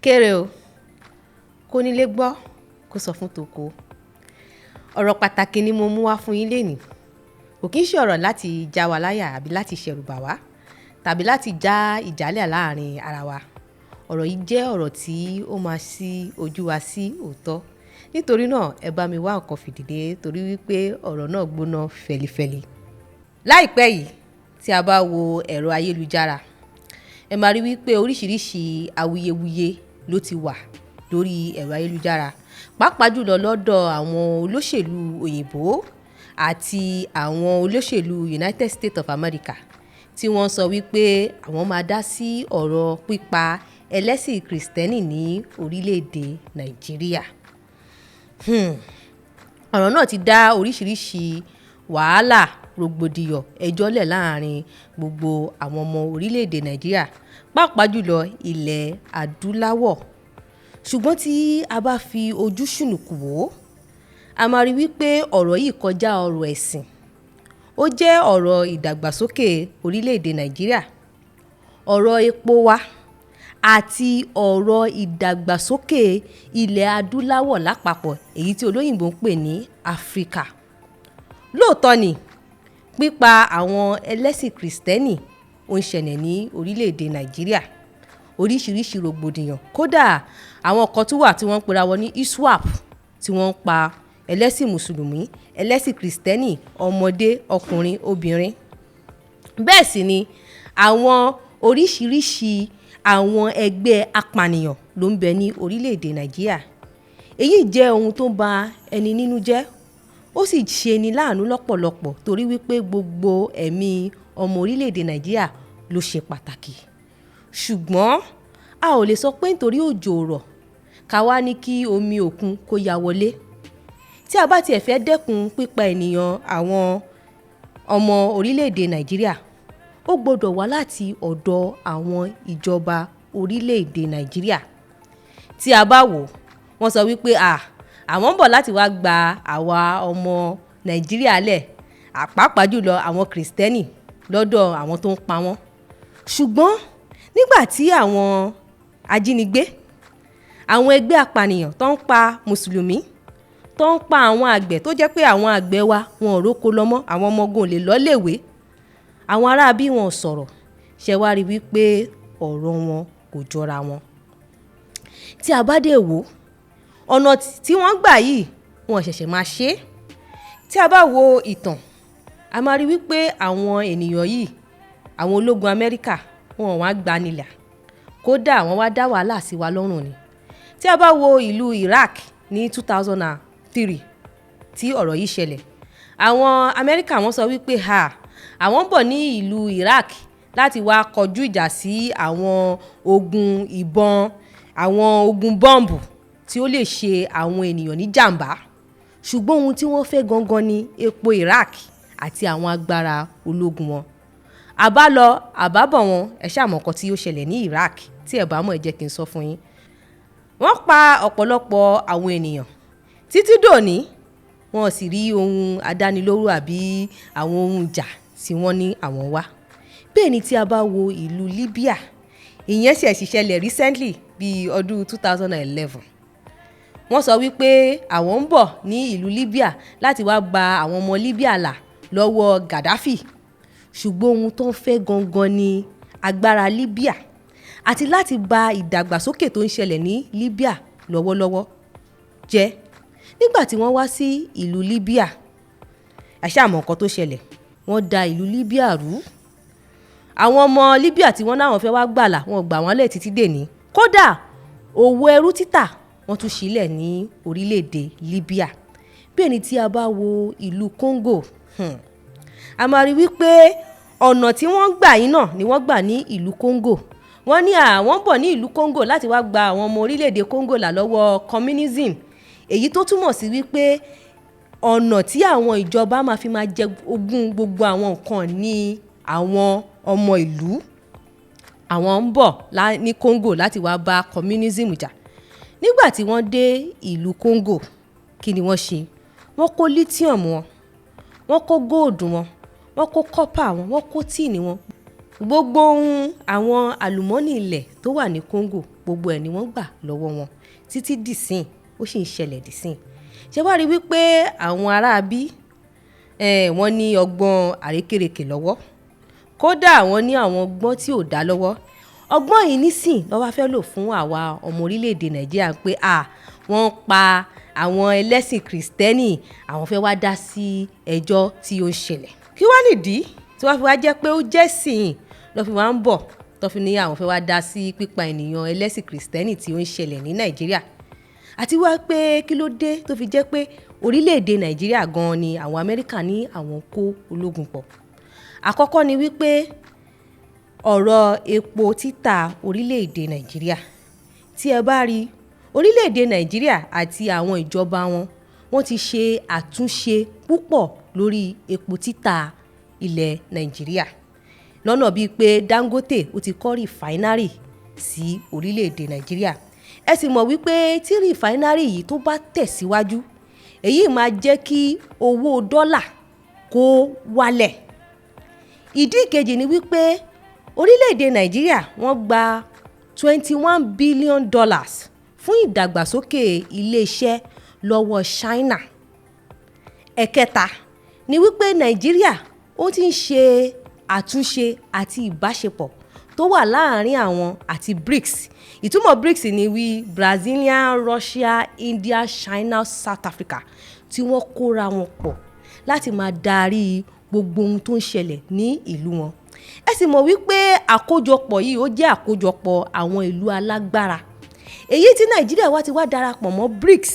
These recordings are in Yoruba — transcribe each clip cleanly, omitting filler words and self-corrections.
Kéré o, kónílé gbọ́ kó sọ fún toko. Ọ̀rọ̀ pàtàkì ni mo mú wá fún yín lénìí. Kò kí ń ṣe ọ̀rọ̀ láti já wa láyà àbí láti ṣẹ̀rùbà wá tàbí láti já ìjálẹ̀ láàrin ara wa. Ọ̀rọ̀ yìí jẹ́ ọ̀rọ̀ tí ó máa ṣí ojú wa sí òótọ́. Nítorí náà ẹ bá mi wá nǹkan fìdílé torí wípé ọ̀rọ̀ náà gbóná fẹlifẹli. Láìpẹ́ yìí tí a bá wo ẹ̀rọ ayélujára, ẹ máa rí wípé oríṣiríṣi awuyewuye ló ti wà lórí ẹ̀rọ ayélujára, pàápàá jùlọ lọ́dọ̀ àwọn olóṣèlú òyìnbó àti àwọn olóṣèlú United States of America tí wọ́n sọ wípé àwọn máa dá sí ọ̀rọ̀ pípa ẹlẹ́sìn Krìstẹ́nì ní orílẹ̀-èdè Nàìjíríà. Ọ̀rọ̀ náà ti dá oríṣiríṣi wàhálà, rògbòdìyàn, ẹjọ́ lẹ̀ láàrin gbogbo àwọn ọmọ orílẹ̀-èdè Nàìjíríà, pàápàá jùlọ ilẹ̀ adúláwọ̀. Ṣùgbọ́n tí a bá fi ojú ṣùnùkùn wò ó, a máa rí wípé ọ̀rọ̀ yìí kọjá ọ̀rọ̀ ẹ̀sìn. Ó jẹ́ ọ̀rọ̀ ìdàgbàsókè orílẹ̀-èdè Nàìjíríà, ọ̀rọ̀ epo wa àti ọ̀rọ̀ ìdàgbàsókè ilẹ̀ adúláwọ̀ lápapọ̀, èyí tí olóyìnbo ń pè ní Áfríkà. Lóòótọ́ ni pípa àwọn ẹlẹ́sìn Krìstẹ́nì ó ń ṣẹlẹ̀ ní orílẹ̀-èdè Nàìjíríà. Oríṣiríṣi rògbòdìyàn, kódà àwọn kan tún wà tí wọ́n ń pera wọn ní ISWAP tí wọ́n ń pa ẹlẹ́sìn Mùsùlùmí, ẹlẹ́sìn Krìstẹ́nì, ọmọdé, ọkùnrin, obìnrin. Bẹ́ẹ̀ sì ni àwọn oríṣiríṣi àwọn ẹgbẹ́ apànìyàn ló ń bẹ ní orílẹ̀-èdè Nàìjíríà. Èyí jẹ́ ohun tó ń ba ẹni nínú jẹ́, ó sì ṣe ni láàánú lọ́pọ̀lọpọ̀ torí wípé gbogbo ẹ̀mí ọmọ orílẹ̀-èdè Nàìjíríà ló ṣe pàtàkì. Ṣùgbọ́n a ò lè sọ pé nítorí òjò ò rọ̀ ká wá ní kí omi òkun kó ya wọlé. Tí a bá tiẹ̀ fẹ́ dẹ́kun pípa ènìyàn àwọn ọmọ orílẹ̀-èdè Nàìjíríà, ó gbọdọ̀ wá láti ọ̀dọ̀ àwọn ìjọba orílẹ̀-èdè Nàìjíríà. Tí a bá wò ó, wọ́n sọ wípé à, àwọn ń bọ̀ láti wá gba àwa ọmọ Nàìjíríà lẹ̀, pàápàá jùlọ àwọn Krìstẹ́nì lọ́dọ̀ àwọn tó ń pa wọ́n. Ṣùgbọ́n nígbà tí àwọn ajínigbé, àwọn ẹgbẹ́ apànìyàn tó ń pa Mùsùlùmí, tó ń pa àwọn àgbẹ̀ tó jẹ́ pé àwọn àgbẹ̀ wa wọn ò róko lọ mọ́, àwọn ọmọ ogun ò lè lọ léèwé, àwọn ará bí wọn ò sọ̀rọ̀, ṣẹ wá rí wípé ọ̀rọ̀ wọn kò jọra wọn. Tí a bá dé wò ó, ọ̀nà tí wọ́n gbà yìí wọn ò ṣẹ̀ṣẹ̀ máa ṣe é. Tí a bá wo ìtàn, a máa rí wípé àwọn ènìyàn yìí, àwọn ológun Amẹ́ríkà, wọn ò wá gbanilà. Kódà wọ́n wá dá wàhálà sí wa lọ́rùn ni. Tí a bá wo ìlú Iraq ní 2003 tí ọ̀rọ̀ yìí ṣẹlẹ̀, àwọn Amẹ́ríkà wọ́n sọ wípé ha, àwọn ń bọ̀ ní ìlú Iraq láti wá kọjú ìjà sí àwọn ogun ìbọn, àwọn ogun bọ́ǹbù tí ó lè ṣe àwọn ènìyàn ní jàmbá. Ṣùgbọ́n ohun tí wọ́n fẹ́ gangan ni epo Iraq àti àwọn agbára ológun wọn. Àbá lọ, àbá bọ̀ wọ́n, ẹ ṣá mọ̀ nǹkan tí ó ṣẹlẹ̀ ní Iraq. Tí ẹ bá mọ̀, ẹ jẹ́ kí n sọ fún yín. Wọ́n pa ọ̀pọ̀lọpọ̀ àwọn ènìyàn títí dòní, wọn ò sì rí ohun àdánilóró àbí àwọn ohun ìjà tí wọ́n ní àwọn wá. Bẹ́ẹ̀ ni tí a bá wo ìlú Libya, ìyẹn ṣẹ̀ sì ṣẹlẹ̀ recently bí ọdún 2011. Wọ́n sọ wípé àwọn ń bọ̀ ní ìlú Libya láti wá gba àwọn ọmọ Libya là lọ́wọ́ Gaddafi. Ṣùgbọ́n ohun tó ń fẹ́ gangan ni agbára Libya àti láti ba ìdàgbàsókè tó ń ṣẹlẹ̀ ní Libya lọ́wọ́lọ́wọ́ jẹ́. Nígbà tí wọ́n wá sí ìlú Libya, ẹ ṣá mọ̀ nǹkan tó ṣẹlẹ̀. Wọ́n da ìlú Libya rú. Àwọn ọmọ Libya tí wọ́n náà fẹ́ wá gbàlà, wọ́n gbà wọ́n lẹ̀ títí dèní. Kódà òwò ẹrú títà wọ́n tún sílẹ̀ ní orílẹ̀-èdè Libya. Bẹ́ẹ̀ ni tí a bá wo ìlú Congo, a máa rí wípé ọ̀nà tí wọ́n gbà yìí náà ni wọ́n gbà ní ìlú Congo. Wọ́n ní àwọn ń bọ̀ ní ìlú Congo láti wá gba àwọn ọmọ orílẹ̀-èdè Congo là lọ́wọ́ communism. Èyí tó túmọ̀ sí wípé ọ̀nà tí àwọn ìjọba máa fi máa jẹ ogún gbogbo àwọn nǹkan ní àwọn ọmọ ìlú. Àwọn ń bọ̀ ní Congo láti wá bá communism jà. Nígbà tí wọ́n dé ìlú Congo, kí ni wọ́n ṣe? Wọ́n kó lithium wọn, wọ́n kó gold wọn, wọ́n kó copper wọn, wọ́n kó tin wọn. Gbogbo ohun àwọn àlùmọ́nì ilẹ̀ tó wà ní Congo, Gbogbo ẹ̀ ni wọ́n gbà lọ́wọ́ wọn títí dìsín, ó sì ń ṣẹlẹ̀ dìsín. Ṣé wàá rí wípé àwọn aráabí wọ́n ní ọgbọ́n àrékérekè lọ́wọ́? Kódà wọ́n ní àwọn ọgbọ́n tí ò dá lọ́wọ́. Ọgbọ́n yìí nísìn ló wá fẹ́ lò fún àwa ọmọ orílẹ̀-èdè Nàìjíríà pé à wọ́n pa àwọn ẹlẹ́sìn Kìrìsìtẹ́nì, àwọn fẹ́ wá dá sí ẹjọ́ tí ó ń ṣẹlẹ̀. Kí wá nìdí tí wọ́n fi wá jẹ́ pé ó jẹ́ sìn lọ́ fi wá ń bọ̀ tó fi ní àwọn fẹ́ wá dá sí pípa ènìyàn ẹlẹ́sìn Kìrìsìtẹ́nì tí ó ń ṣẹlẹ̀ ní Nàìjíríà? Àti wá pé kí ló dé tó fi jẹ́ pé orílẹ̀-èdè Nàìjíríà gan-an ni àwọn Amẹ́ríkà ní àwọn kó ológun pọ̀? Àkọ́kọ́ ni wípé ọ̀rọ̀ epo títà orílẹ̀-èdè Nàìjíríà. Tí ẹ bá rí orílẹ̀-èdè Nàìjíríà àti àwọn ìjọba wọn, wọ́n ti ṣe àtúnṣe púpọ̀ lórí epo títà ilẹ̀ Nàìjíríà, lọ́nà bíi pé Dangote ó ti kọ́ rìfáínárì sí orílẹ̀-èdè Nàìjíríà. Ẹ sì mọ̀ wípé tí rìfáínárì yìí tó bá tẹ̀síwájú, èyí máa jẹ́ kí owó dọ́là kó wálẹ̀. Ìdí kejì ni wípé orílẹ̀-èdè Nàìjíríà wọ́n gba $21 billion fún ìdàgbàsókè ilé-iṣẹ́ lọ́wọ́ China. Ẹ̀kẹta ni wípé Nàìjíríà ó ti ń ṣe àtúnṣe àti ìbáṣepọ̀ tó wà láàárín àwọn àti BRICS. Ìtumọ̀ BRICS ni wí Brazilian, Russia, India, China, South Africa, tí wọ́n kóra wọn pọ̀ láti máa darí gbogbo ohun tó ń ṣẹlẹ̀ ní ìlú wọn. Ẹ sì mọ̀ wípé àkójọpọ̀ yìí ó jẹ́ àkójọpọ̀ àwọn ìlú alágbára. Èyí tí Nàìjíríà wá ti wá darapọ̀ mọ́ BRICS,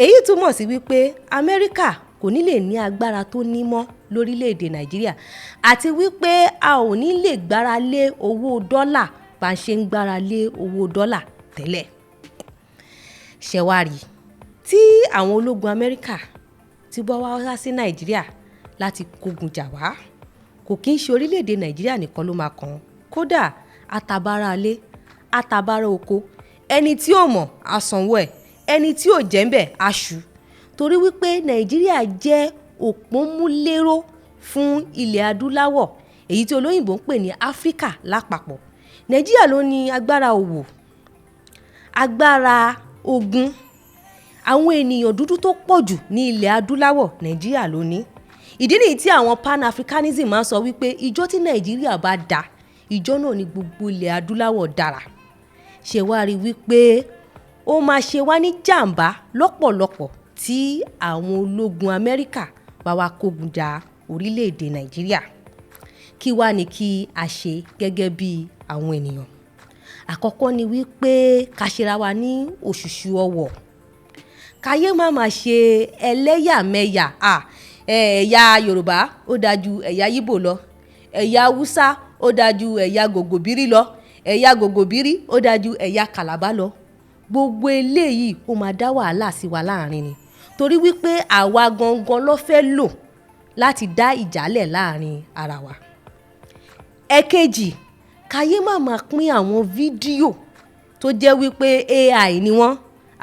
èyí túmọ̀ sí wípé Amẹ́ríkà kò ní lè ní agbára tó ní mọ́ lórílẹ̀-èdè Nàìjíríà, àti wípé a ò ní lè gbára lé owó dọ́là bá a ṣe ń gbára lé owó dọ́là tẹ́lẹ̀. Ṣẹ̀wárí tí àwọn ológun Amẹ́ríkà tí bá wá sí Nàìjíríà láti kógun jà wá, kò kí ń ṣe orílẹ̀-èdè Nàìjíríà nìkan ló máa kàn. Kódà atabára ilé, atabára oko, ẹni tí ò mọ̀ á sanwó ẹ̀, ẹni tí ò jẹ́ ń bẹ̀ á ṣu. Torí wípé Nàìjíríà jẹ́ òpómúléró fún ilẹ̀ adúláwọ̀, èyí tí olóyìnbo ń pè ní Áfríkà lápapọ̀. Nàìjíríà ló ní agbára òwò, agbára ogun, àwọn ènìyàn dúdú tó pọ̀ jù ní ilẹ̀ adúláwọ̀, Nàìjíríà ló ní. Ìdí nìyí tí àwọn Pan-Africanism máa ń sọ wípé ìjọ tí Nàìjíríà bá dà, ìjọ náà ni gbogbo ilẹ̀ adúláwọ̀ dára. Ṣé wàá rí wípé ó máa ṣe wá ní jàǹbá lọ́pọ̀lọpọ̀ tí àwọn ológun Amẹ́ríkà bá wá kógun jà orílẹ̀-èdè Nàìjíríà? Kí wá ni kí a ṣe gẹ́gẹ́ bí àwọn ènìyàn? Àkọ́kọ́ ni wípé ká ṣera wa ní òṣùṣù ọwọ̀. Káyé má máa ṣe ẹlẹ́yàmẹ̀yà. Ẹ̀yà Yorùbá ó dáa ju ẹ̀yà Íbò lọ, ẹ̀yà Haúsá ó dáa ju ẹ̀yà Gògòbírí lọ, ẹ̀yà Gògòbírí ó dáa ju ẹ̀yà Kàlàbá lọ. Gbogbo eléyìí ó máa dá wàhálà sí wa láàrin ni, torí wípé àwa gangan ló fẹ́ lò láti dá ìjálẹ̀ láàrin ara wa. Ẹ̀kejì, káyé má máa pín àwọn fídíò tó jẹ́ wípé AI ni wọ́n,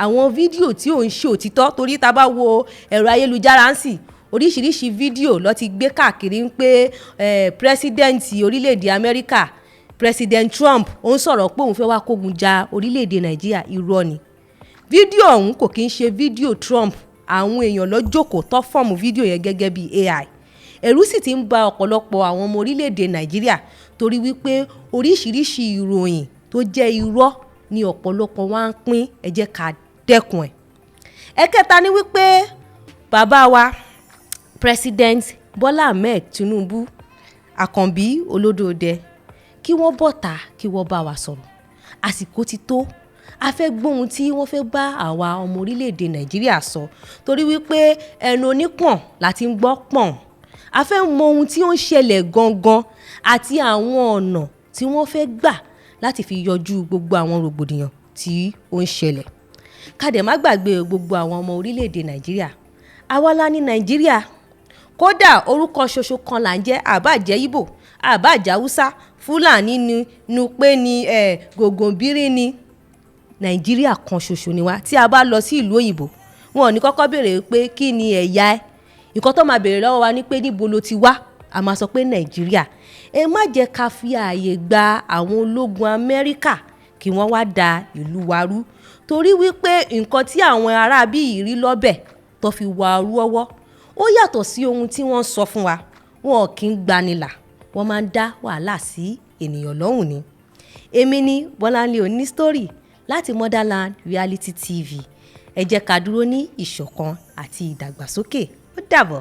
àwọn fídíò tí ò ń ṣe òtítọ́. Torí tá bá wo ẹ̀rọ ayélujára ń sì, oríṣiríṣi fídíò ló ti gbé káàkiri ń pé president orílẹ̀-èdè Amẹ́ríkà, President Trump, ó ń sọ̀rọ̀ pé òun fẹ́ wá kógun jà orílẹ̀-èdè Nàìjíríà. Irọ́ ni. Fídíò ọ̀hún kò kí ń ṣe fídíò Trump. Àwọn èèyàn ló jókòó tó fọ́ọ̀mù fídíò yẹn gẹ́gẹ́ bí AI. Ẹ̀rù sì ti ń ba ọ̀pọ̀lọpọ̀ àwọn ọmọ orílẹ̀-èdè Nàìjíríà, torí wípé oríṣiríṣi ìròyìn tó jẹ́ irọ́ ni ọ̀pọ̀lọpọ̀ wá ń pín. Ẹ jẹ́ ká dẹ́kun ẹ̀. Ẹ̀kẹta ni wípé bàbá wa President Bola Ahmed Tinubu, Àkànbí Olódòdẹ, kí wọ́n bọ̀ta kí wọ́n bá wa sọ̀rọ̀. Àsìkò ti tó, a fẹ́ gbọ́ ohun tí wọ́n fẹ́ bá àwa ọmọ orílẹ̀-èdè Nàìjíríà sọ, torí wípé ẹnu onípọ̀n la ti ń gbọ́ pọ̀n. A fẹ́ mọ ohun tí ó ń ṣẹlẹ̀ gangan àti àwọn ọ̀nà tí wọ́n fẹ́ gbà láti fi yọjú gbogbo àwọn rògbòdìyàn tí ó ń ṣẹlẹ̀. Ká dẹ̀ má gbàgbé gbogbo àwọn ọmọ orílẹ̀-èdè Nàìjíríà. Àwa la ní Nàìjíríà. Kódà orúkọ ṣoṣo kan là ń jẹ́, àbá jẹ́ Íbò, àbá jẹ́ Haúsá, Fúlàní ni, Nupe ni, Gògòbírí ni. Nàìjíríà kan ṣoṣo ni wá. Tí a bá lọ sí ìlú òyìnbó, wọn ò ní kọ́kọ́ béèrè pé kí ni ẹ̀yà ẹ. Nǹkan tó máa béèrè lọ́wọ́ wa ni pé níbo lo ti wá. A máa sọ pé Nàìjíríà. Ẹ má jẹ́ ká fi ààyè gba àwọn ológun Amẹ́ríkà Kí wọ́n wá da ìlú wa rú, torí wípé nǹkan tí àwọn aráabí yìí rí lọ́bẹ̀ tó fi wa rú ọwọ́, ó yàtọ̀ sí ohun tí wọ́n ń sọ fún wa. Wọn kì í gbanilà, wọ́n máa ń dá wàhálà sí ènìyàn lọ́rùn ni. Èmi ni Bọ́láńlé Onísítórì láti Motherland Reality TV. Ẹ jẹ́ ká dúró ní ìṣọ̀kan àti ìdàgbàsókè. Ó dàbọ̀.